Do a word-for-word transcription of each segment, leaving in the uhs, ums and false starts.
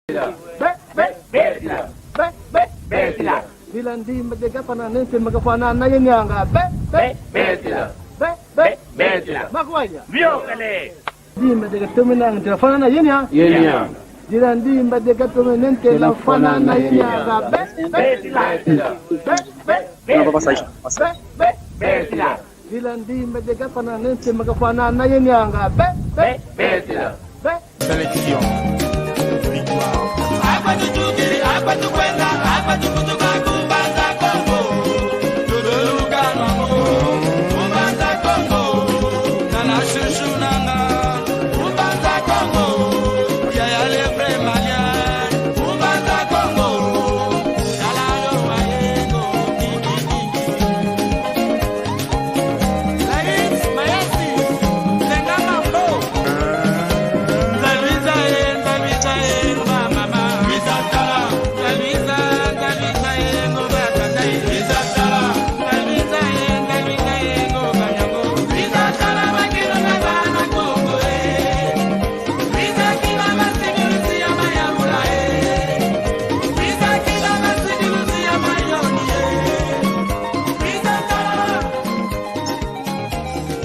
Be, be, be, be, be, be. Dila ndimba de gafana nente magafana na yenianga. Be, be, be, be, be, be. Makwanya. Miokele. Ndimba de gatume nanga, de fana na yenia. Yenia. Dila ndimba de gatume nente la fana na yenianga. Be, be, be, be, be, be. Dila ndimba de gafana nente magafana na yenianga. Be, be, be, be. Sélection. Victoire. Akwa tutukiri, akwa tukwenda, akwa tukutuka ku Mbanza Kongo. Tudoluka nango, ku Mbanza Kongo. Tala chouchou nanga, ku Mbanza Kongo. Yaya le vrai malien, ku Mbanza Kongo. Tala yo wayengo, ki, ki, ki, ki.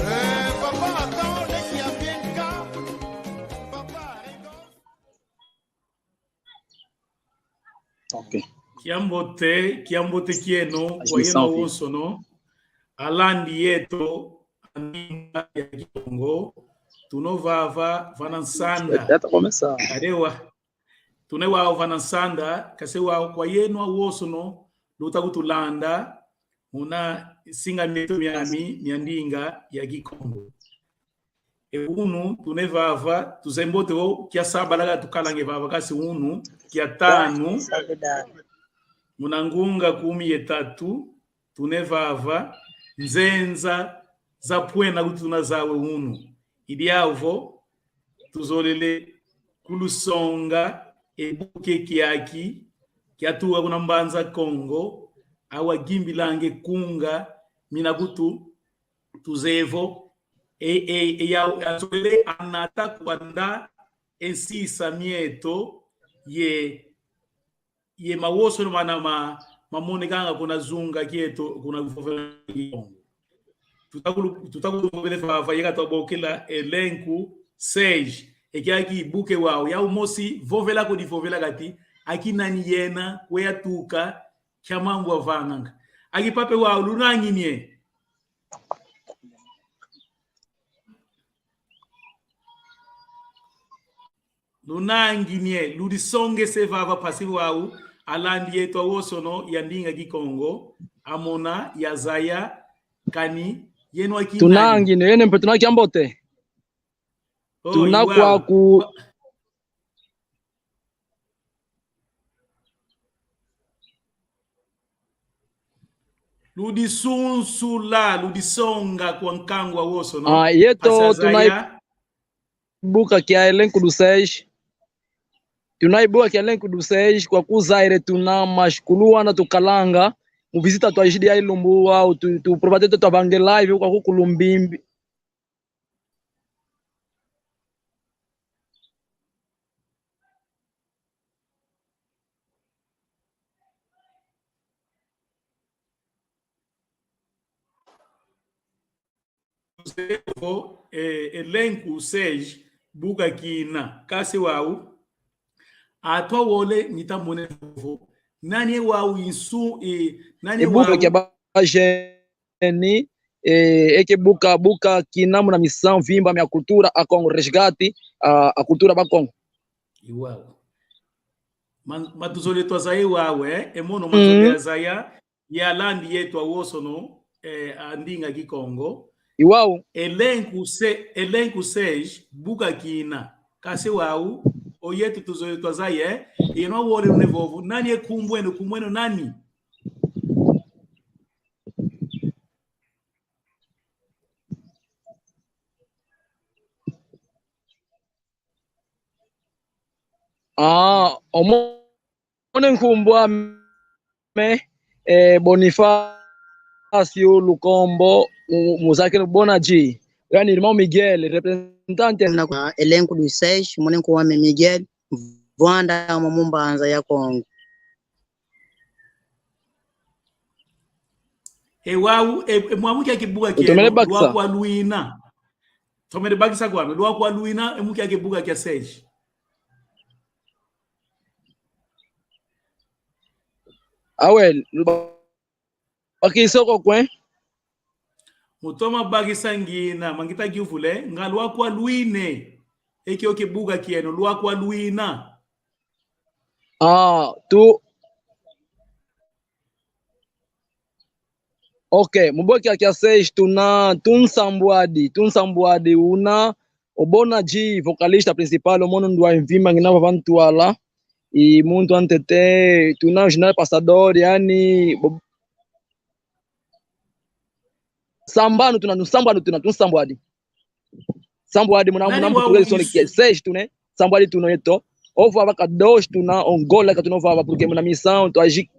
Euh, papa, attends, laisse, il y a bien le cas. Papa, rigole. Ok. Kiambote, kiambote kieno, kwa yeno wonsono. Alandi yeto, a ndinga ya Kikongo, tuna vava, vana nsanda. Adewa. Tuna wau vana nsanda, kansi wau kwa yeno awonsono, luta kutulanda, muna singa mieto miami, mia ndinga ya Kikongo. E unu, tuna vava, tuzeye mbote vo, kia sabala ka tukalanga vava, kansi unu, kia tanu, muna ngunga kumi ye tatu, tuna vava, nzenza za pwena kuti tuna zau e unu. I diau vo, tuzolele kulusonga e buka kiaki, kiatuka kuna Mbanza Kongo, awa gimbilanga e kunga, mina kutu, tuzeye vo, e, e, e yau, azolele anata kwanda e nsisa mieto, ye, ye mawonsono mana ma, mamonekanga kuna zunga kieto, kuna vovela Kikongo. Tuta kulu-, tuta kuluvovele vava, ye ka twabokela elenco seis. E kiaki buka wau, yau mosi, vovela ko divovela kati, aki nani yena, kwe atuka, kia mambu avanganga. Aki pape wau, lunangi nie. Lunangi nie, ludisongese vava mpasi wau, alandi yeto awonsono ya ndinga Kikongo, amona, yazaya, kani, yeno aki nani? Tunangi nie, yeno mpe tuna kiambote. Oh, tuna i wau. Kwaku. Ludisunsula, ludisonga kwa nkangu awonsono. Ah, yeto, mpasi azaya. Tuna buka kia elenco do seis. Tuna buka kia elenco do seis, kwaku Zaire tuna, mas kulu wana tukalanga, mu visita twazidi ya ilumbu wau, tu, tu, probate tu twavanga e live, kwaku ku Lumbimbi. Vo, eh, elenco seis, buka kina. Kansi wau, atwa wole, nita mone vo, nani e wau insu, eh, nani e buka wau kia ba-, ba-, jeune, eh, eke buka, buka kina muna misamu mvimba mia cultura a Kongo, resgate a, a cultura ba Kongo. I wau. Ma, ma tuzolele twazaya wau, eh? E mono ma tuzolele, mhm, twazaya, ye alandi yeto awonsono, eh, a ndinga Kikongo. I wau. Elenco se-, elenco seis, buka kina. Kansi wau, o yeto tuzolele twazaya, eh? Yeno wole une vovo. Nani e nkumbu eno, nkumbu eno nani? Ah, o mo-, mone nkumbu ame, eh, Bonifacio Lukombo, mu-, muzakeno Bona G. Yani irmão Miguel, representante. Na kwa elenco do seis, mone nkumbu ame Miguel. vwanda mo mu Mbanza ya Kongo. E wau, e, e mwa mu kiaki buka kieno, lutomene bakisa. Lwakwa lwina. Tomene bakisa kwame, lwakwa lwina, e mu kiaki buka kia Serge. Awe, luba-, bakisa ko kwe. Mu toma bakisa ngina, ma ngita kiuvule, nga lwakwa lwina. E kio kibuka kieno, lwakwa lwina. Ah, tu-, ok, mu buka kia, kia Serge tuna, tu nsambwadi, tu nsambwadi una, o Bona G, vocalista principal, o mono ndwa mvimba ngina vava ntwala, i muntu a ntete, tuna o General Passador, yani, bo-, sambanu tuna, nsambanu tuna, tu nsambwadi. Nsambwadi muna, muna mbutu wau kele sole ke, Serge tuna, nsambwadi tuna yeto. O vava ka dois tuna, o Angola ka tuna o vava, porque muna missão, tu agi.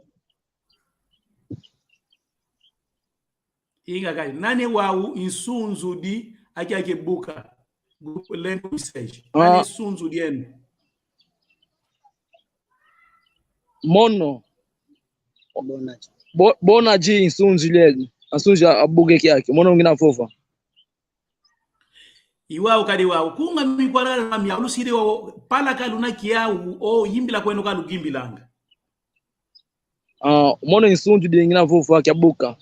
Inga kai, nani wau nsunzudi a kiaki buka? Grupo leno Serge. Nani nsunzudi eno? Mono. Bona G. Bo-, Bona G nsunzudi eno. Nsunzudi a buka kiaki. Mono ngina vova. I wau kadi wau. Nkunga mikwalala na miau, lusidi wau, palaka luna kiau, o yimbila kweno ka luyimbilanga. Ah, mono nsunzudi ngina vova kia buka.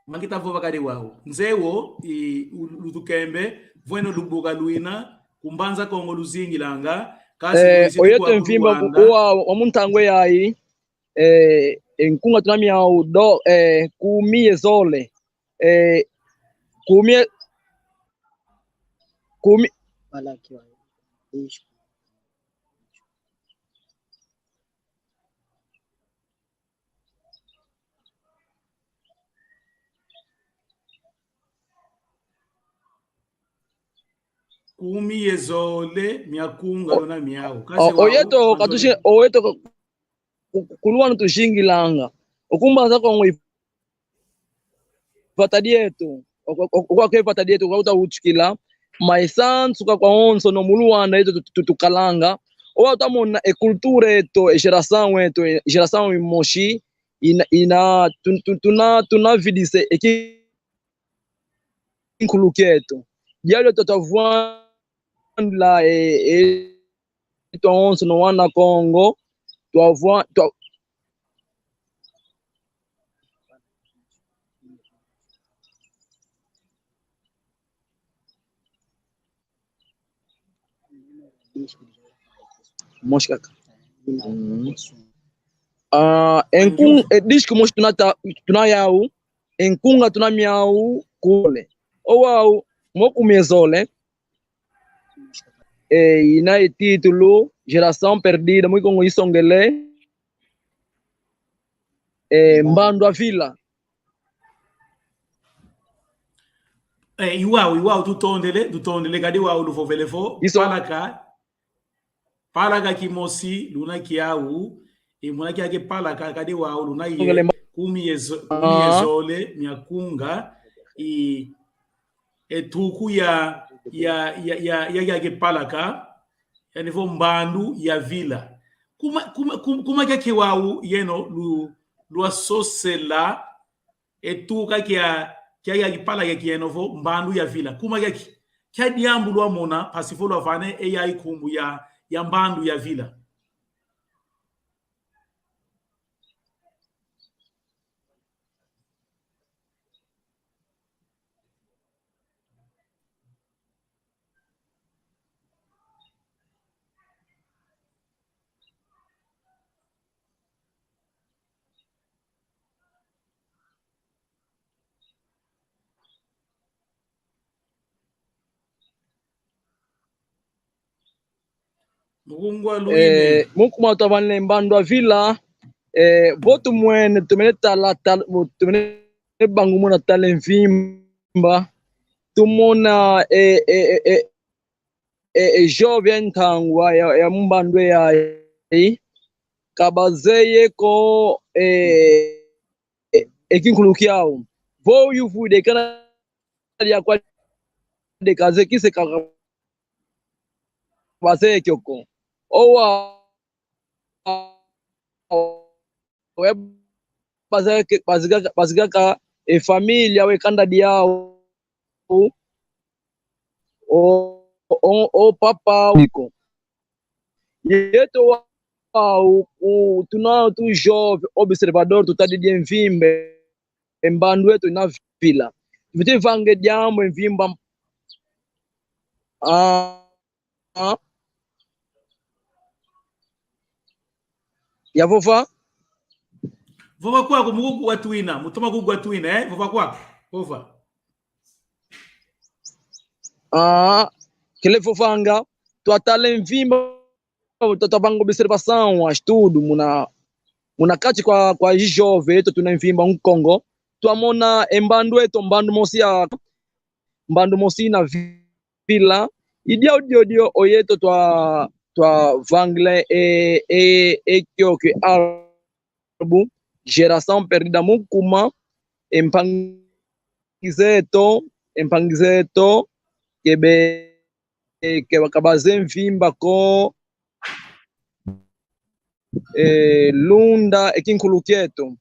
Ma ngita vova kadi wau. Nze wo, i, u-, lutukembe, vweno lubuka lwina, ku Mbanza Kongo luzingilanga, kansi, eh, lwizidi oyeto kwa mvimba ku Luanda. Wa, wa mu ntangwa yayi, eh, e nkunga tuna miau do, eh, kumi ye zole, eh, kumi ye, kumi. Kumi ye zole mia nkunga luna miau. Kasi o-, wau, oyeto, anzole. Katusi, oyeto ka-, ku-, ku Luanda tuzingilanga. O ku Mbanza Kongo i vata dieto. O-, o-, o-, kwa ke vata dieto, kwa uta utukila. Ma e sansuka kwawonsono mu Luanda yeto tu-, tu-, tukalanga. O uta mona e cultura yeto, e geração yeto, e geração imosi, ina, ina, tu-, tu-, tuna, tuna vidise e ki-, nkulu kieto. Dialu twatwa vwandila e, e, twawonsono wana Kongo, twavwa-, twa-, mosi kaka. Mm. Ah, e nkun-, e disco mosi tuna ta-, tuna yau, e nkunga tuna miau kole. O wau, mo kumi ye zole. E, ina e título, Geração Perdida, mu Kikongo isongele, e, Mbandu a Vila. E, i wau, i wau, tutondele, tutondele, kadi wau luvovele vo, iso. Palaka, palaka kimosi, luna kiau, e muna kiaki palaka, kadi wau, luna ye, kumi ye zo-, kumi ye zole, mia nkunga, i, e tuku ya, ya, ya, ya, ya, ya kiaki palaka, yani vo Mbandu ya Vila. Kuma, kuma, kuma, kuma kiaki wau yeno lu-, lwasosela, e tuka kia, kia, kia kipala kia kieno vo Mbandu ya Vila. Kuma kiaki, kia diambu lwamona, mpasi vo lwavana e yayi nkumbu ya, ya Mbandu ya Vila. Mukungwa lwine. Eh, mu kuma twavanile Mbandu a Vila, eh, vo tumwene, tumene tala, tala, vo tumene bangumuna tala e mvimba, tumona, eh, eh, eh, eh, eh, eh, jovem ntangwa ya, ya mu mbandu yayi, ka bazeye ko, eh, eh, e kinkulu kiau. Vo yuvwidi kana dia kwa de kaze kise kaka bazeyi kiokio. Owa, owa, bazeyi, bazeyi, bazeyi kaka e família, e kanda diau, o, o, o papa, iko. Yeto wa, o, o, tuna tu jovem observador, tutadidi e mvimba, e mbandu eto ina vila. Tuviti vanga e diambu e mvimba. Ah, ah. Ya vova? Vova kwaku, mu kugwa twina, mu toma kugwa twina, eh? Vova kwaku, vova. Ah, kele vovanga, twatala e mvimba, twa-, twavanga observação, estudo, muna, muna kati kwa, kwa jovem eto tuna e mvimba Nkongo, twamona e mbandu eto, mbandu mosi ya, mbandu mosi ina vi-, vila. I diau diodio o yeto twa, twavangila e, e, e kiokio álbum, Geração Perdida, mu kuma e mpangi zeto, e mpangi zeto, ke be, ke ba-, ka bazeyi mvimba ko, e, lunda e kinkulu kieto.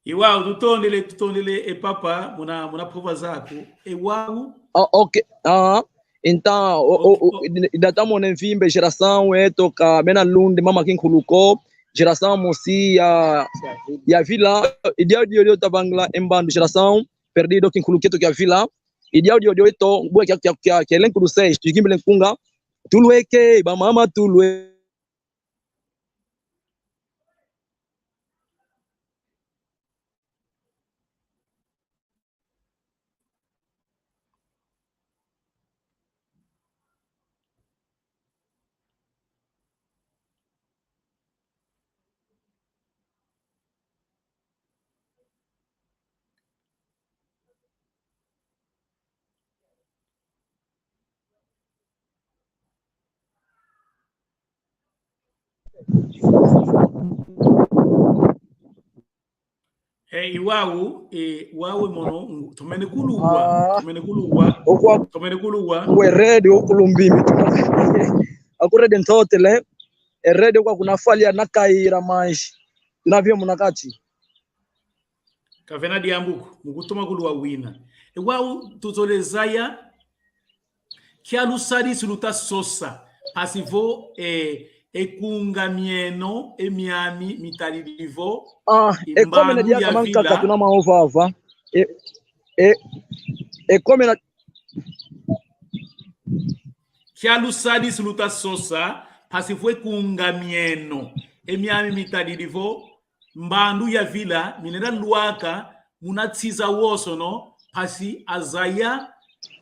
I wau, tutondele, tutondele, e papa, muna, muna prova zaku. E wau? Oh, ok. Ah, então, o, o, o, o, i-, i-, ida tamona e mvimba e geração eto ka bena lunda e mama kinkulu ko, geração mosi ya, ya vila, i diau diodio twavangila e mbandu Geração Perdida, kinkulu kieto kia vila. I diau diodio eto, bwe kia, kia, kia, kia elenco do seis, tuyimbila e nkunga, Tulweke, bamama tulwe-. Eh, i wau, eh, wau e mono, ngu-, tomene kuluwa, ah, tomene kuluwa, okwa-, tomene kuluwa. Ngwe rede okulumbimi. Aku rede ntotele, e rede kwa kuna fali ya nakaira mais. Tuna via muna kati. Ka vena diambu ko, mu kutoma kuluwa wina. E wau tuzolele zaya, kia lusadisu luta sosa, mpasi vo, eh, e nkunga mieno, e miami mitadidi vo, ah, e komena mbandu dia ya kamanka vila. Tuna maovava. E, e, e komena. Kia lusadisu luta sosa, mpasi vo e nkunga mieno, e miami mitadidi vo, mbandu ya vila, mina lenda lwaka muna nsi zawonsono, mpasi azaya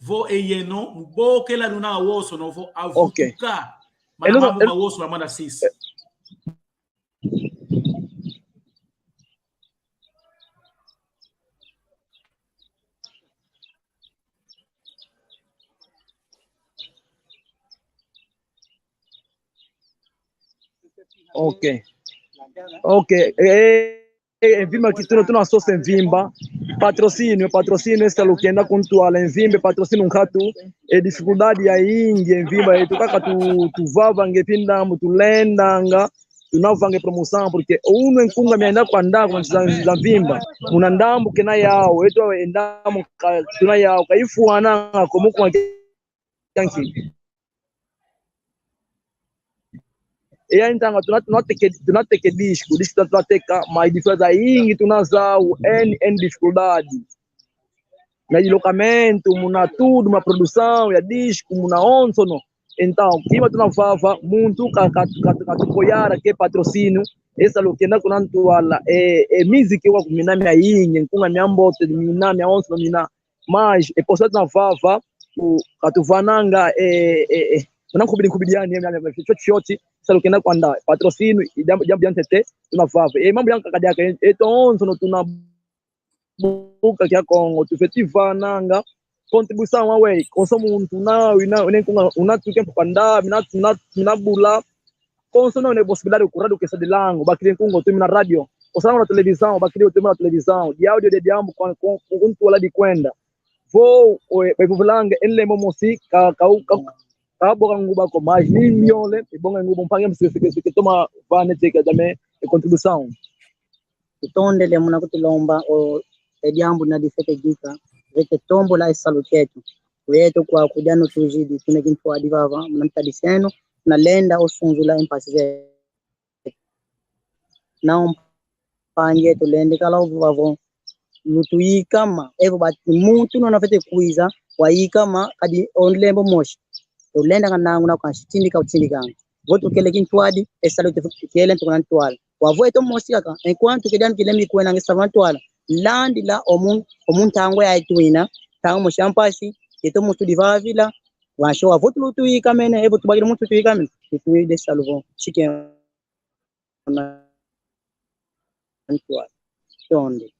vo e yeno mu bokela luna awonsono vo avutuka. Ok. Mana mambu mawonso amana sisa. Ok. Ok. Eh, eh, eh, mvimba ki tuna, tuna sosa e mvimba. Patrocínio, patrocínio, esse é o que anda com toalha, e mvimba, patrocínio nkatu, e dificuldade ya yingi, e mvimba, e tukaka tu, tuvavanga e mpinda mu tulendanga, tuna vanga e promoção, porque unu e nkunga mienda kwa ndaku, za, za mvimba. Muna ndambu kena yau, eto e ndambu ka, tuna yau, ka ifwananga, como kwa kianki. E ya ntanga tuna, tuna teka, tuna teka disco, disco tuna, tuna teka, mas disco zayingi tuna zau, N, N dificuldade. Na deslocamento, muna tudo, muna produção ya disco, muna onsono. Então, kima tuna vava, muntu ka, ka, ka, ka tukoyara ke patrocínio, esse é o que anda com toalha, e, e musique wa kumina miayingi, nkunga miambote, mina, miawonsono, mina. Mas, e posa tuna vava, o, ka tuvananga, e, e, e, muna nkubidi, nkubidi yani, yani, yani, shoti, shoti, esse é o que anda com patrocínio, e diambu, diambu diantete, tuna vava. E mambu yankaka diaka, e, e tonso, no tuna buka kia Kongo, tufeti vananga contribuição, awe, konso muntu una, una, una nkunga, una tuke mpanda, mina, mina, mina bula, konso una possibilidade ku rádio ke sa de lango, bakidi nkunga otu mina rádio, konso una televisão, bakidi otu mina televisão, diau dio de diambu, kwa, kwa, kwa, kwa ntu wala di kwenda. vo, o, e, e, vo vilanga, e nlembo mosi, ka, ka, ka, ka boka nguba ko, mas ni miole, e bonga nguba, mpangi, msike, sike, sike, toma, vana, teka, dame, e contribuição. Tutondele muna kutulomba, o, e diambu na difete gika, vete tombola e salu kieto. Yeto kwa kudia no tuzidi, tuna kintwadi vava, muna ntadiseno, na lenda o sunzula e mpasi zeto. Na mpangi yeto lende kala ovu vavo. Lutuyikama, evo bati muntu nona fete kwiza, wayikama, kadi o nlembo mosi. Tulenda kanangu na kansi tindika utindikanga. Vo tukele kintwadi, e salu te kiele ntukuna ntwala. Wavo eto mosi kaka, enquanto kedi ami kile mi kwena nge salu ntwala. Landila o mu-, o mu ntangu ya itwina, ntangu mosi ya mpasi, eto muntu divavila, wansi wavo tulutuyikamene, evo tubakile muntu tuyikamene, tutwide salu vo, sike na ntwala. Tonde.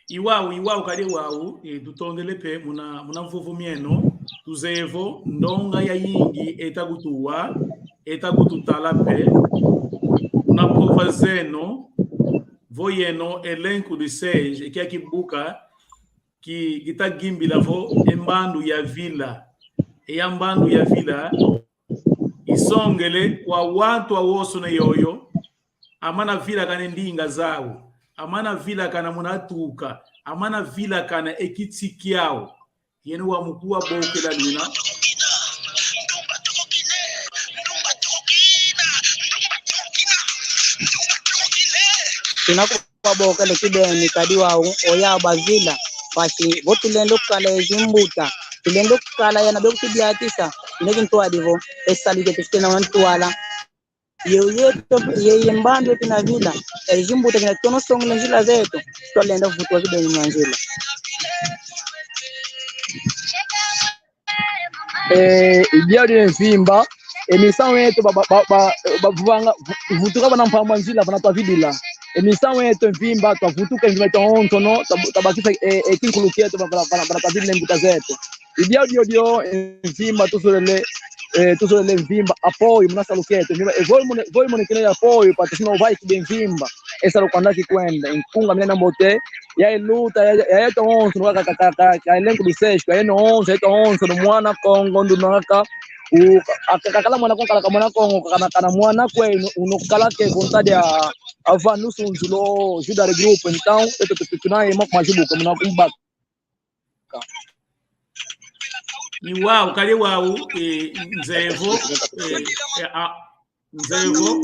I wau, i wau, kadi wau, e, tutondele mpe muna, muna mvovo mieno, tuzeye vo ndonga yayingi eta kutuwa, eta kututala mpe, muna mpova zeno, vo yeno elenco dos seis, e kia kibuka, ki, kita gimbila vo e mbandu yavila. E ya mbandu yavila, isongele kwa wantu awosono yoyo, amana vilakana e ndinga zau, amana vilakana muna atuka, amana vilakana e kiti kiau. Yeno wa mukuwa bokela luna. Tuna kubabokela kibeni kadi wau, oya bavila, mpasi vo tulenda kala e zimbuta, tulenda kala yana bekutudiatisa, ine kintwadi vo, e salu kieto kena ntwala. Ye, ye, ye, ye mbandu yeto na vila, e zimbuta kina tono songela nzila zeto, twalenda vutuka kibeni muna nzila. Eh, i diau dia mvimba, e misamu yeto ba, ba, ba, ba, ba, vanga, vu-, vutuka vana mpamba nzila, vana twavidila. E misamu yeto mvimba, twavutuka mvimba yeto onsono, twa-, twabakisa, eh, eh, kinkulu kieto, vana, vana, vana twavidila mbuta zeto. I diau diodio, eh, mvimba, tuzolele, eh, tuzolele mvimba, apoio, muna salu kieto. Mvimba, eh, vo mone-, vo monekene ya apoio, pa tusina uvaiki de mvimba. E salu kwanda kikwenda, nkunga mina mbote, ya e luta, ya, ya, ya yeto onso, ka, ka, ka, ka, ka elenco dos seis, ka yeno onso, yeto onso, no mwana Kongo, nduna kaka, u, a, ka, kakala mwana Kongo, kala ka mwana Kongo, kana, kana mwana kwe, unu, unu kala ke vontade ya, ava nusu nzulo, Juda de grupo, então, yeto tu, tu, tuna yema kuma zibuka, muna kumbaka. Ni wau, kadi wau, eh, nzevo, eh, eh, a, nzevo,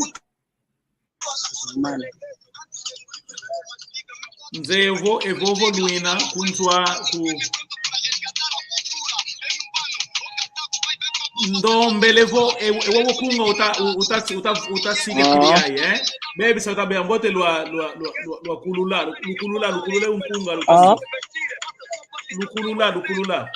nzevo, evovo lwina, kunzwa, ku, ndombele vo, e, e, wowo kunga uta, u-, uta, uta, uta siga kili yayi, eh? Baby, sa uta bea mbote lwa, lwa, lwa, lwa, lwa kulula, lukulula, lukulula, unkunga, lukulula. Ah. Lukulula, lukulula.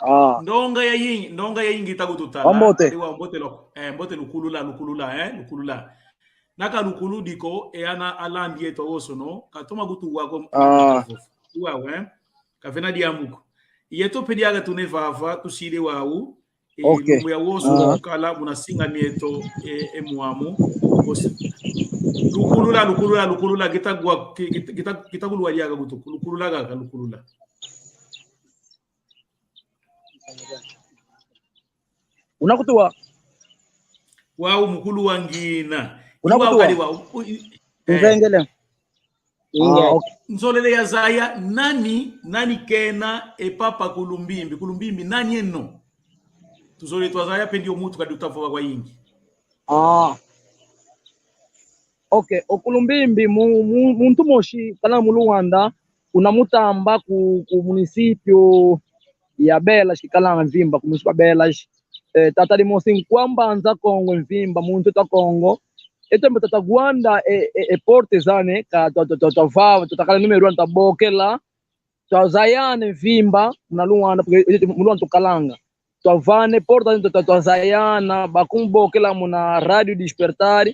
Ah. Ndonga yayingi, ndonga yayingi ta kututala. Wa mbote. Kadi wa mbote lo-, eh, mbote lukulula, lukulula, eh, lukulula. Naka lukuludi ko, e ana alandi yeto awosono, katoma kutuwa ko, ah, ka vova. Wa, eh? Kavena diambu ko. Yeto mpe diaka tuna vava, tusidi wau, e, ok, lumbu yawosono, ah, kala muna singa mieto, e, e mwamu, kosi. Lukulula, lukulula, lukulula, kita gwa, ki-, kita, kita, kita kuluwa diaka kutu, lukulula kaka, lukulula. Una kutuwa? Wau mukulu wa ngina. Una kutuwa? Wau kadi wau. U-, i-, eh. Nzengele. Inga. Ah, ok. Nzolele yazaya nani, nani kena e Papa Kulumbimbi? Kulumbimbi nani eno? Tuzolele twazaya mpe ndio muntu kadi utavova kwayingi. Ah. Ok, o Kulumbimbi mu-, mu-, muntu mosi kana mu Luanda, una mutamba ku, ku município ya Belas, kikalanga mvimba, ku município ya Belas. Eh, tata dimosi nkwa mbanza Kongo mvimba, muntu ta Kongo. Eto mbe tata gwanda e, e, e porte zane, ka twa, twa, twa, twa vava, twa, twa kala número unu, twa bokela, twazayana mvimba, muna Luanda, porque, eh, mu Luanda tukalanga. Twavana porta, twa, twa, twazayana, bakumbokela muna Rádio Despertar,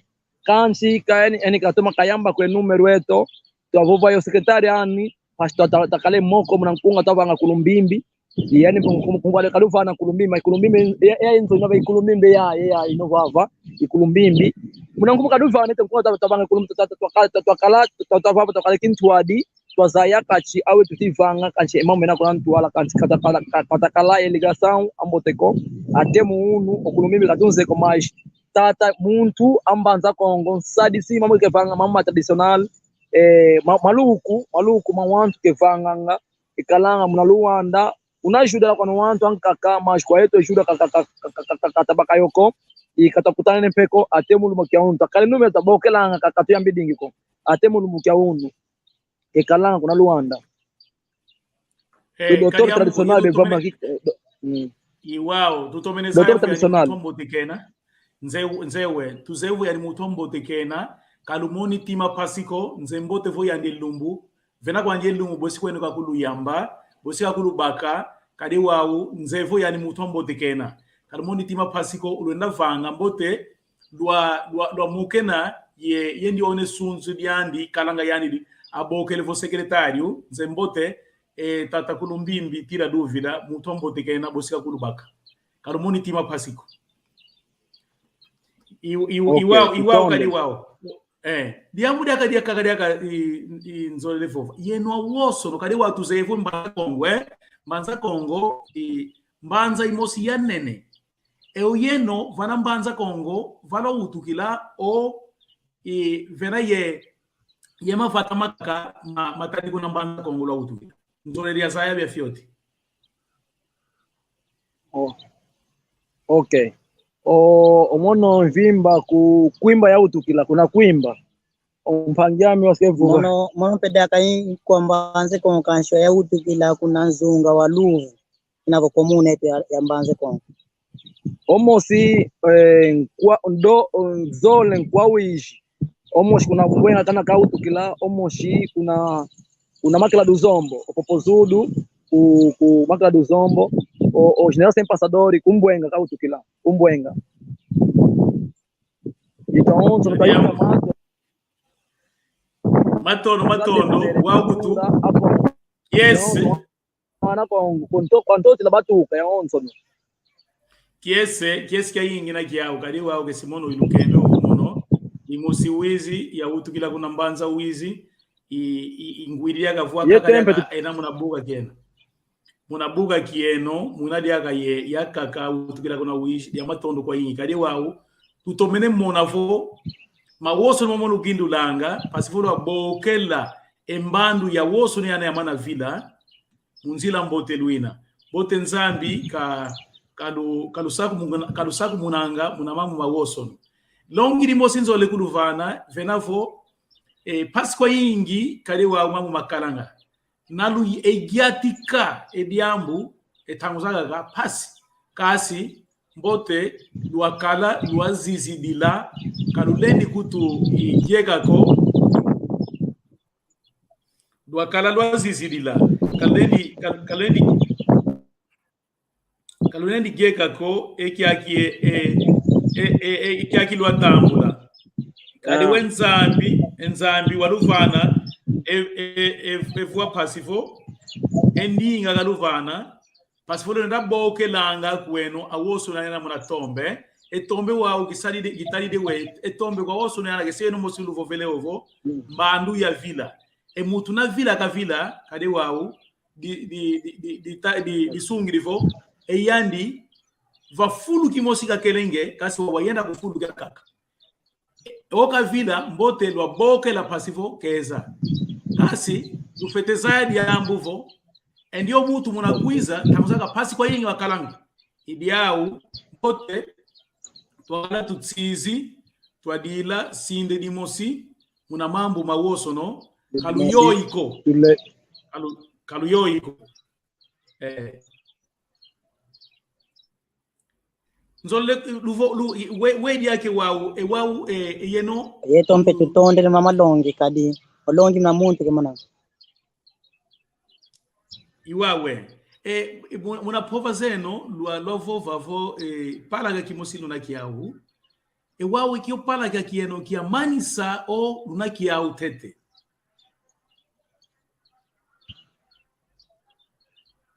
kansi ka yani, yani katoma kayamba kwe número eto, twavova yo secretário ani, mpasi twa, twa, twakala e moko muna nkunga twavanga Kulumbimbi, Yani, nkunga, nkunga, nkunga kadi uvana Kulumbimbi, Kulumbimbi, ya, ya, nzo na ba Kulumbimbi, ya, ya, ya, ino vava, i Kulumbimbi. Muna nkumbu kadi uvana, ete nkunga ta-, tabanga Kulum-, ta-, ta-, ta-, twakala, twakala, ta-, ta-, vava, twakala kintwadi, twazaya kansi, aweyi tuti vanga, kansi, e mambu mena kuna ntwala, kansi, ka twakala, ka-, ka twakala ye ligação ambote ko, até mu unu, o Kulumbimbi katunze ko mais, tata, muntu a Mbanza Kongo, nsadisi mambu kevanga, mambu ma tradicional, eh, ma-, maluku, maluku ma wantu kevanganga, ikalanga muna Luanda, una ajuda kwa wantu ankaka, mas kwa yeto ajuda ka, ka, ka tabaka yo ko, i ka twakutana ne mpe ko, até mu lumbu kia unu. Twakala numero tabokelanga ka, ka tuyambidingi ko. Até mu lumbu kia unu. Ikalanga kuna Luanda. Eh, doutor kadi ambu tradicional, de tutomene-, vama ki-, eh, do-, mm. I wau, tutomene doutor zaya vo yani tradicional. Muntu ambote kena. Nze-, nzeyi, tuzeye vo yani muntu ambote kena, ka lumoni ntima mpasi ko, nze mbote vo yandi lumbu, vena kwandi lumbu, bosi kweno kakuluyamba, bosi kakulubaka, kadi wau, nzeye vo yani muntu ambote kena. Ka lumoni ntima mpasi ko, ulwenda vanga mbote, lwa, lwa, lwa mukena, ye, ye ndiona e sunzu diandi, kalanga yani di, abokele vo secretário, nze mbote, e, tata Kulumbimbi, tira dúvida, muntu ambote kena, bosi kakulubaka. Ka lumoni ntima mpasi ko. I, i, okay, i wau, i wau, tutonde. Kadi wau. Eh, diambu diaka, diaka, diaka, i, i nzolele vova. Yeno awosono, kadi wau tuzeye vo Mbanza Kongo, eh? Mbanza Kongo, i mbanza imosi ya nene. E o yeno, vana Mbanza Kongo, va lwawutukila, o, i, vena ye, ye mavata makaka, ma, matadi kuna Mbanza Kongo lwawutukila. Nzolele yazaya bia fioti. Oh. Okay. O, o mono mvimba ku Kwimba yawutukila, kuna Kwimba. O mpangi ame wasi kevuka. Mono, mono mpe diaka i kwa Mbanza Kongo kansi yawutukila kuna Nzunga wa Luvu. Ina vo commune yeto ya, ya Mbanza Kongo. O mosi, eh, nkwa, ndo, nzole nkwa wizi. O mosi kuna Mbwenga kana kawutukila, o mosi kuna, kuna Makela do Zombo, o Popozudo, ku, ku Makela do Zombo, o, o General Sem Passador, ku Mbwenga kawutukila, ku Mbwenga. Então, onde não tá aí, matondo, matondo, wagutu. Yes. Mwana Kongo, konto, konto tila batuka yawonsono. Kiese, kiese kiayingi na kiau, kadi wau kesi mono i lukembe vo mono. I mosi wizi, yawutukila kuna Mbanza wizi, i, i, i ngwidi yakavwa ye kaka tempe diaka, tu- ena muna buka kieno. Muna buka kieno, muna diaka ye, yakaka, wutukila kuna wizi, dia matondo kwayingi. Kadi wau, tutomene mona vo, mawosono momo lukindulanga, mpasi vo lwabokela, e mbandu yawosono yana yamana vila, mu nzila mbote lwina. Mbote Nzambi ka, kalu-, kalusakumuna-, kalusakumunanga muna mambu mawosono. Longi dimosi nzole kuluvana, vena vo, e, mpasi kwayingi, kadi wau mambu makalanga. Na lu-, e giatika, e diambu, e ntangu zakaka mpasi. Kansi, mbote, lwakala, lwazizidila, ka lulendi kutu i gieka ko, lwakala lwazizidila, ka lulendi, ka-, ka lulendi, ka lulendi gieka ko, e kiaki, e, e, e, e, e kiaki lwatambula. Kadi ah. We Nzambi, e Nzambi waluvana, e, e, e, e vwa mpasi vo, e ndinga kaluvana, mpasi vo lenda bokelanga kweno, awosono yana muna tombe, e tombe wau kisadidi, kitadidi we, e tombe kwa wosono yana kesi yeno mosi luvovele ovo, mm, mbandu ya vila. E muntu na vila kavila, kadi wau, di, di, di, di, di ta-, di, disungidi vo, e yandi, va fulu kimosi kakelenge, kansi wau wayenda ku fulu kiakaka. O kavila, mbote lwabokela mpasi vo keza. Kansi, lufwete zaya diambu vo, e ndio muntu muna kwiza, ntangu zakaka mpasi kwayingi wakalanga. I diau, mbote, twala tutsizi, twadila, sinde dimosi, muna mambu mawosono, ka luyoyi ko. Tule- Ka lu-, ka luyoyi ko. Eh. Nzolele, luvo-, lu-, i-, we-, we diaka wau, e wau, e, e yeno. Yeto mpe tutondele mama longi kadi, olongi muna muntu ke mona. I wau e. E, e, mu-, muna mpova zeno, lwa-, lwavova vo, e, palaka kimosi luna kiau. E wau e kio palaka kieno kiamanisa o luna kiau ntete.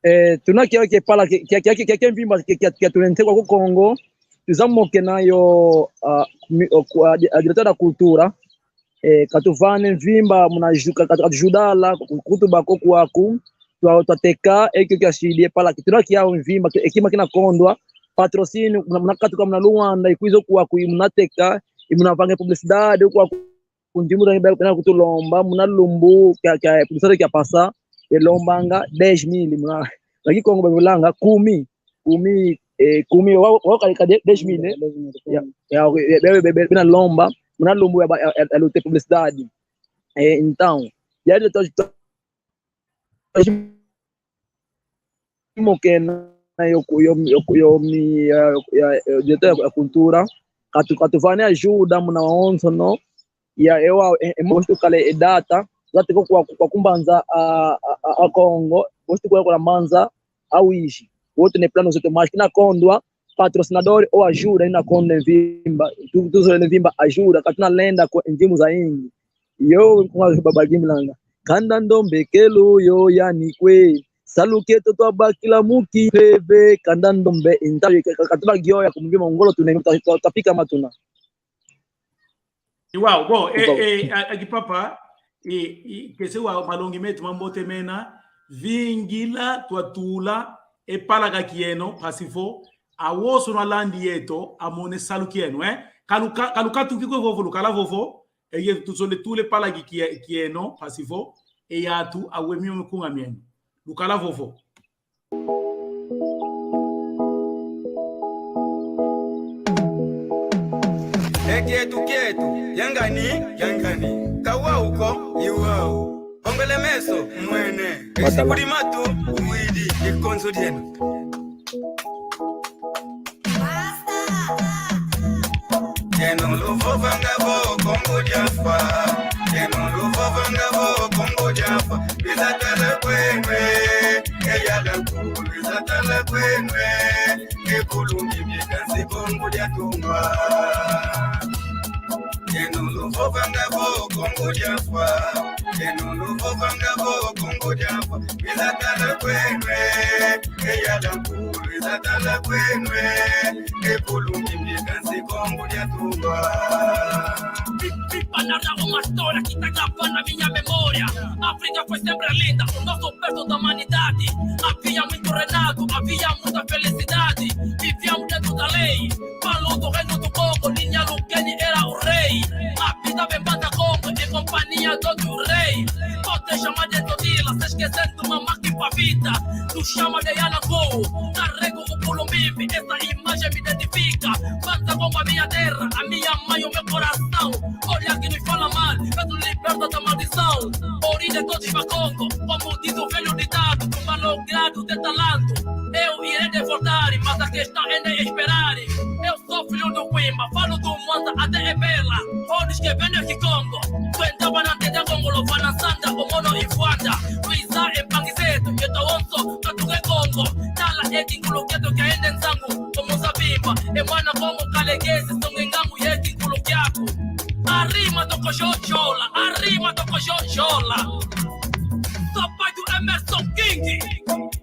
Eh, tuna kia, kia pala, kia, kia, kia, kia, kia mvimba, kia, kia, kia tuna ntekwa ku Kongo. Tuzamokena yo, ah, mi-, o, ku-, ah, di-, ah, directeur da cultura. Eh, katuvana e mvimba, muna ju-, ka-, ka-, katujudala, ku-, kutuba ko kwaku. Twa-, twateka, e kio kiasidi, e pala, ki-, tuna kia mvimba, ki-, e kima kina kondwa. Patrocínio, muna, muna katuka muna Luanda, ikwiza kwaku, i muna teka, i muna vanga publicidade, kwaku. Ku nzimbu za bena kutulomba, muna lumbu kia, kia publicidade kia pasa, belombanga dez mil, muna, na Kikongo bavovanga kumi, kumi, eh, kumi, wa, wa, kali ka de-, dez mil, eh? Ya, ya, ya, be, be, be, bena lomba, muna lumbu ya ba, ya, ya, ya luta publicidade. Eh, então, ya de to-, to-, mokena yo ku-, yo, yo, yo mi, ya, ya, ya, directeur ya cultura, katu-, katuvana ajuda muna onsono, ya, ewa, e, e, mosi tukala e data, zate ko kwa, kwa kumbanza a, a, a, a Kongo, mosi tukala kwa manza a Uíge. Outro ne plano zeto, mas kina kondwa, patrocinador ou ajuda ina kondwa e mvimba, tu, tu, e mvimba ajuda, katuna lenda ko e nzimbu zayingi. Yo, kuma babagimlanga. Kanda ndombe kelo yo yani kwe. Salu kieto twabakila mu kimpeve, kanda ndombe intavi, ka-, ka-, katuna gioya ku mvimba ngolo tuna, twa-, twa-, twapika matuna. Wow, bon, e, bon. E, a, a, kipapa, e, e, kese wa malongi meto mambote mena, vingila twatula e pala ka kieno, mpasi vo, awonso na landi yeto, amone salu kieno, eh? Ka luka-, ka lukatuki kwe vovo, lukala vovo, e yeto tuzolele tula e pala ki-, kie-, kieno, mpasi vo, e yatu, awe mio mikunga mieno. Lukala vovo. E kieto kieto, yangani, yangani. Ka wau ko, i wau. Ongele meso, mwene. Watala. Esi kuli matu, widi, e konzo dieno. Kieno luvovanga vo Kongo dia Mfa. Kieno luvovanga vo Kongo dia Mfa. Biza tala kwenu e. E yala kulu biza tala kwenu e. E kulungi bikansi Kongo dia Tungwa. Kieno luvovanga vo Kongo dia Mfa. Kieno luvovanga vo Kongo dia Mfa. Biza tala kwenu e. E yala kulu biza tala kwenu e. E kulungi bikansi Kongo dia Tungwa. Viva narra uma história que tá gravada na minha memória. A África foi sempre linda, o nosso berço da humanidade. Havia muito reinado, havia muita felicidade. Vivíamos dentro da lei. Falo do reino do Congo, Ninha Lukeni era o rei. A vida vem banda Congo, em companhia do outro rei. Pode chamar de Totila, se esquecendo do mamaki pra vida. Tu chama de Yanago, carrego o Pulumbimbi, essa imagem me identifica. Banda Congo, a minha terra, a minha mãe, o meu coração. Olha que nos fala mal, mas liberta da maldição. Origem todos pra Congo, como diz o velho ditado, do malogrado de talanto. Eu irei de voltar, mas a questão ainda é esperar. Eu sou filho do Quimba, falo do Mwanza até e Bela. Onde que vem de Kikongo? Kwenda bana ntenda Kongo, lo bana sanda, o mono ifuanda. Luiza e pangizeto, yeto onso, katuke Kongo. Tala e kinkulu kieto kia ende nzangu, como Zabimba. E mwana Kongo kalegezi, songe ngangu ye kinkulu kiaku. A rima toko jojola, a rima toko jojola. Sou pai do Emerson King.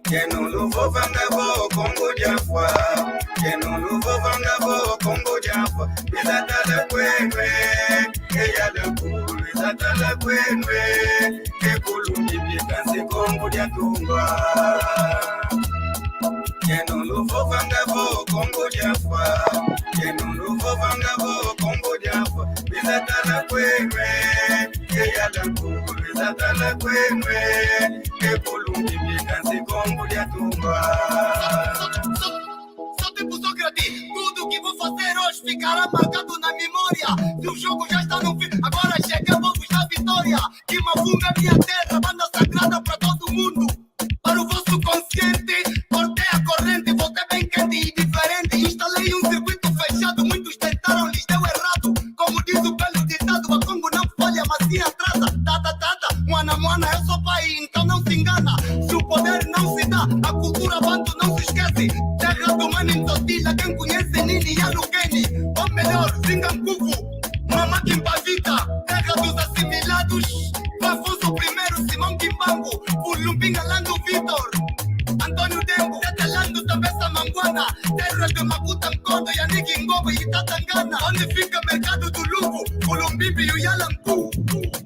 Kieno luvovanga vo Kongo dia Mfa. Kieno luvovanga vo Kongo dia Mfa. Biza tala kwenu e. E yala kulu biza tala kwenu e. E kulungi bikansi Kongo dia Tungwa. Kieno luvovanga vo Kongo dia Mfa. Kieno luvovanga vo Kongo dia Mfa. Biza tala kwenu e. E yala kulu biza tala kwenu e. E kulungi bikansi Kongo dia Tungwa. Só tempo Sócrates, tudo que vou fazer hoje ficará marcado na memória. Se o jogo já está no fim, agora chega, vou vos dar vitória. Kimavunga, minha terra, banda sagrada pra todo mundo. Para o vosso consciente, cortei a corrente, voltei bem quente e diferente. Instalei um circuito fechado, muitos tentaram, lhes deu errado. Como diz o velho ditado, a Kongo não falha, mas sim atrasa. Tata, tata, mwana, mwana, eu sou pai, então não se engana. Se o poder não se dá, a cultura bantu não se esquece. Terra do Mani Ntotila, quem conhece Nini Yalukeni. Ou melhor, Zingankuvu, Mama Kimpavita, terra dos assimilados. Afonso primeiro, Simão Kimbangu, Pulumbinga, Lando Vitor, António Guana, terra de Makuta, Nkondo, Yaniki, Ngobo, Itata, Ngana. Onde fica mercado do Lumbo, Colombíbio, Yalancu.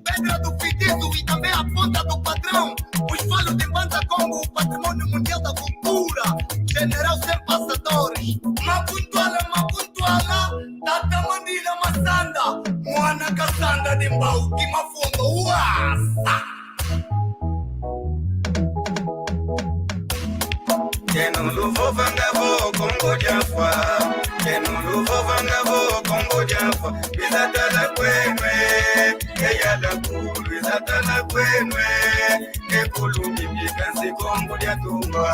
Pedra do Fitizo e também a Ponta do Patrão. Os falos de Mbanza Kongo, património mundial da cultura. General sem passadores. Makuntuala, Makuntuala, Tata Mandila Masanda. Mwana Kasanda de Mbau, Kimafundo, Uasa. Keno luvovanga vo Kongo diafwa. Keno luvovanga vo Kongo diafwa. Luiza tala kweno e, e Yalancu, luiza tala kweno e, e Colombíbio, kansi Kongo diatumba.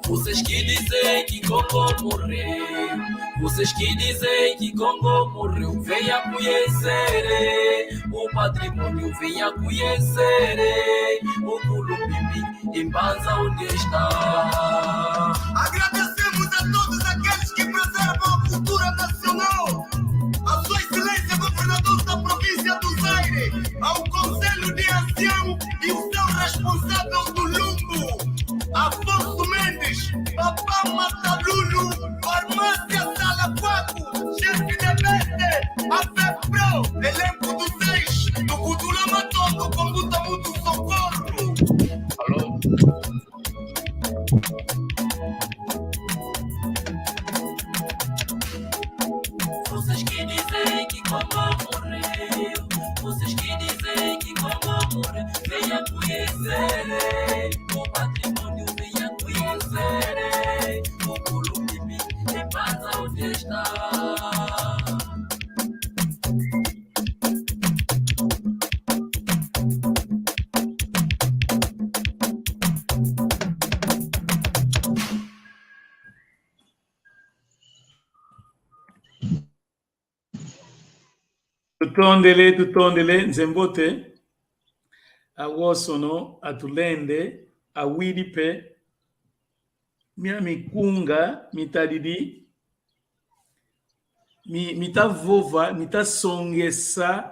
Vocês que dizem que Kongo morreu, vocês que dizem que Kongo morreu, venha conhecer o património, venha conhecer o Colombíbio em Mbanza onde está. Agradecemos a todos aqueles que preservam a cultura nacional, a Sua Excelência Governador da Província do Zaire, ao Conselho de Ancião e o seu responsável do Lumbo, Afonso Mendes, Papá Matalulu, Farmácia Salaquaco, chefe de beste, a FEPRO, elenco do seis, do Kutula Matondo, Kombuta Mutu Socorro. Alô? Vocês que dizem que Kongo morreu, vocês que dizem que Kongo morreu, venha conhecer o património, venha conhecer o Colombíbio em Mbanza onde está. Tutondele, tutondele, nzembote. Awosono atulende, awidi mpe mia mikunga mitadidi, mi-, mita vova, mita songesa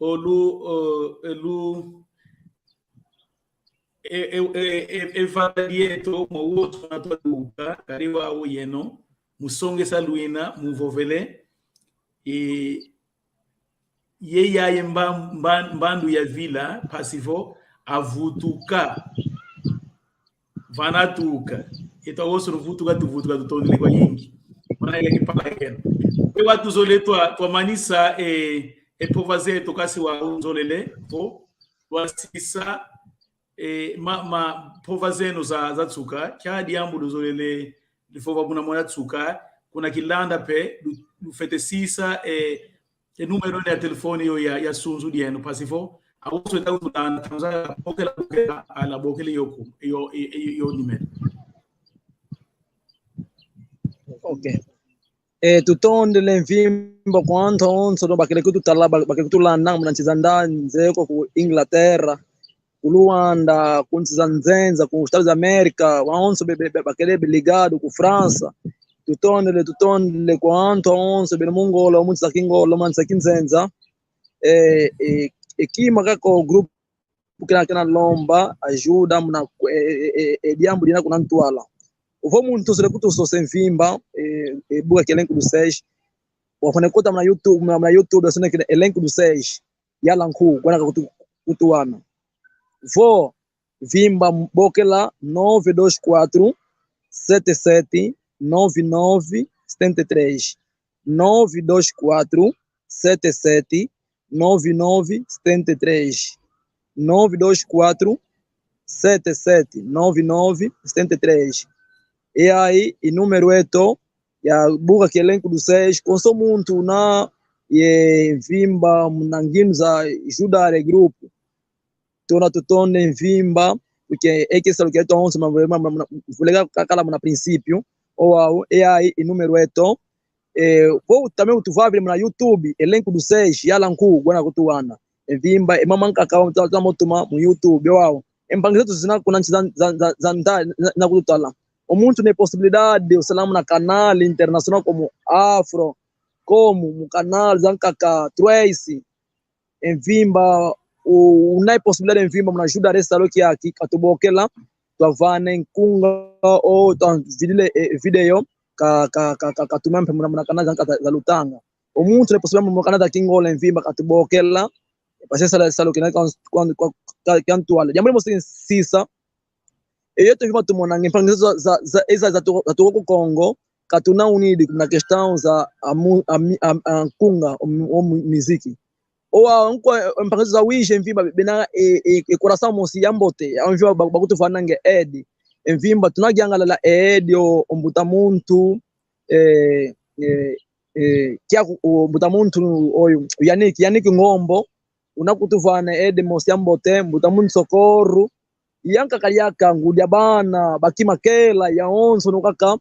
o lu-, o, e lu-, e, e, e, e, e vata dieto, mwa woto na twa tuka, kadi wau yeno, mu songesa lwina, mu vovele, e, ye yayi mba-, mba-, mbandu ya vila, mpasi vo avutuka. Vana tuka. Yeto awosono vutuka, tuvutuka, tutondele kwayingi. Mana ya kipala kena. Mpe wau tuzolele twa-, twamanisa, e, e mpova zeto kansi wau nzolele, vo, twasisa, e, ma-, ma-, mpova zeno za, za nsuka, nkia diambu luzolele livova muna mwa nsuka, kuna kilanda mpe, lu-, lufwete sisa, e, e número ya telefone yo ya, ya sunzu dieno, mpasi vo, awonso eta kutulanda, tanza bokela, bokela, ala bokele yo ku, yo, e, e, yo número. Ok. E, tutondele mvimba kwa antu awonso, no, bakele kututala, ba-, bakele kutulanda, muna nsi za nda nze ko ku Inglaterra, ku Luanda, ku nsi za nzenza, ku Estados América, wawonso be-, be-, be-, bakele be ligado ku França. Tutondele, tutondele kwa antu awonso bena mu Ngola, mu nsi za Kingola, mu nsi za kinzenza. E, e, e kima kaka o grupo kina, kina lomba ajuda muna, e, e, e, e diambu dina kuna ntwala. Ovo muntu ozele kutusosa mvimba, e, e buka kia Elenco dos Seis, wafwane kota muna YouTube, muna, muna YouTube, asone kina Elenco dos Seis, Yalancu, guana kakutu-, kutuwana. Vo mvimba, bokela nove dois quatro, sete sete, nove nove, setenta e três. Nove dois quatro, sete sete, nove nove, setenta e três. Nove dois quatro, sete sete, nove nove, setenta e três. E aí, e número eto, ya buka kia Elenco dos Seis, konso muntu una ye mvimba muna nginu za ajudar e grupo. Tuna tutonde mvimba, porque e ke salu kieto awonso, ma, ma, ma, ma, vuleka kakala muna princípio, o wau, e aí, e número eto, e, vo também utuvavila muna YouTube, Elenco dos Seis, Yalancu, guana kutuwana. E mvimba, e mama nkaka, wa, ta-, ta-, motuma mu YouTube, o wau. E mpangi zeto zina kuna nsi za, za, za, za nda, na, na kututala. O muntu na possibilidade de usala muna canal internacional como Afro, como mu canal za nkaka Trace, e mvimba, u-, una possibilidade de mvimba muna ajudar e salu kiaki, katubokela. twavana e nkunga, o twavidila e video, ka, ka, ka, ka, katuma mpe muna, muna canal za, za, za Lutanga. O muntu ne possible muna canal za Kingola e mvimba katubokela. Parce que sala, salu kina kwa, kwa, kwa, kwa, kwa ntwala. Diambu dimosi nsisa, e yeto mvimba tumonanga, e mpangi za, za, za, eza za tu-, za tuka ku Kongo, ka tuna unidi na questão za amu-, ami-, am-, a nkunga, o mu-, o mu-, miziki. O wa nkwa, e mpangi za wiza e mvimba, bena e, e, e coração mosi ya mbote, ya mvimba ba-, bakutuvananga aide. E mvimba, tuna yangalala aide, o, o mbuta muntu, e, e, e, kiaku, o mbuta muntu oyo, Yannick, Yannick Ngombo, una kutuvana aide mosi ya mbote, mbuta muntu Socorro, yankaka diaka ngudi a bana, ba Kimakela, yawonsono kaka,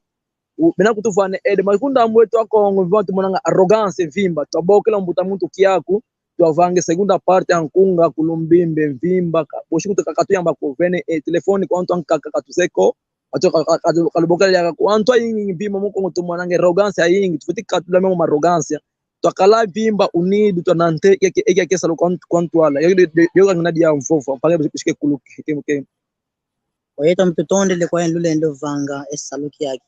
u-, bena kutuvana aide, mais ku ndambu eto a Kongo, mvimba tumonanga arrogance mvimba, twabokela mbuta muntu kiaku, twavanga e segunda parte a nkunga ku Lumbimbe mvimba, ka, bosi kutu ka, katuyamba ko, vene, e telefone kwa antu ankaka katuzeye ko, atu ka, ka, ka, kalubokela diaka ko, antu ayingi mvimba mu Kongo tumonanga arrogance ayingi, tufwete katula memo ma arrogância. Twakala mvimba unido, twanante, e ke, e ke, e ke salu kwa nt-, kwa ntwala. Yo, yo, yo, yo, ngina dia mfofo, mpangi bishike kuluke, ke, ke. Oyeto tutondele kwa yeno lulendo vanga e salu kiaki.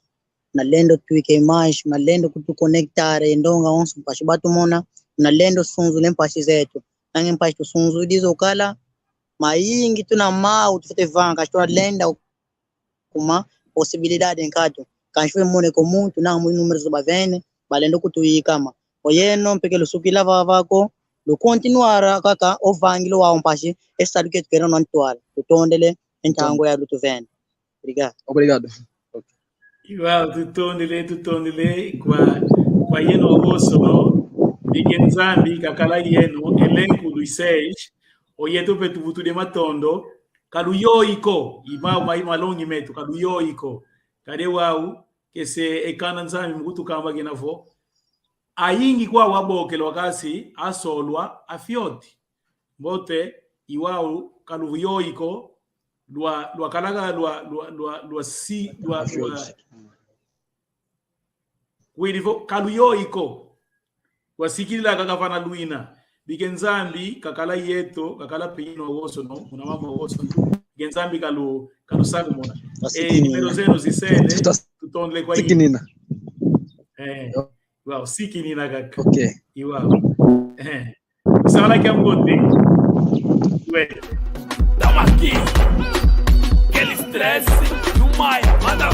Nalendo twika image, nalendo kutu conectar e ndonga onso mpasi batumona, nalendo sunzula e mpasi zeto. Nanga e mpasi tusunzudi zo kala, mayingi tuna mau tufwete vanga, kansi twalenda kuma possibilidade nkatu. Kansi fwe mone ko muntu na mu número zo bavene, balenda kutuyikama. Oyeno mpe ke lusukila vava ko, lukontinuara kaka o vangila wau mpasi, e salu kieto kena na ntwala. Tutondele, e ntangu ya lutuvene. Obrigado. Obrigado. Ok. I wau, tutondele, tutondele, kwa, kwa yeno awonsono, bika e Nzambi kakala yeno, elenco dos seis, oyeto mpe tuvutudi e matondo, ka luyoyi ko, i ma, ma, malongi meto, ka luyoyi ko. Kadi wau, ke se e kanda Nzambi mu kutukamba kina vo, ayingi kwau abokelwa kansi, asolwa, afioti. Mbote, i wau, ka luyoyi ko, lwa, lwakalaka, lwa, lwa, lwa, lwa si, lwa, lwa, kwidi vo, ka luyoyi ko. Wasikilila kaka vana lwina. Bika e Nzambi kakala yeto, kakala mpe yeno awonsono, muna mambu mawonsono. Bika e Nzambi kalu-, kalusakumuna. E, numéro zeno zisele, tutondele kwa yeno. Sikinina. Eh, wau, sikinina kaka. Ok. I wau. Eh. Sala kia mbote. Ouais. Damaki. Quel stress. You my mother.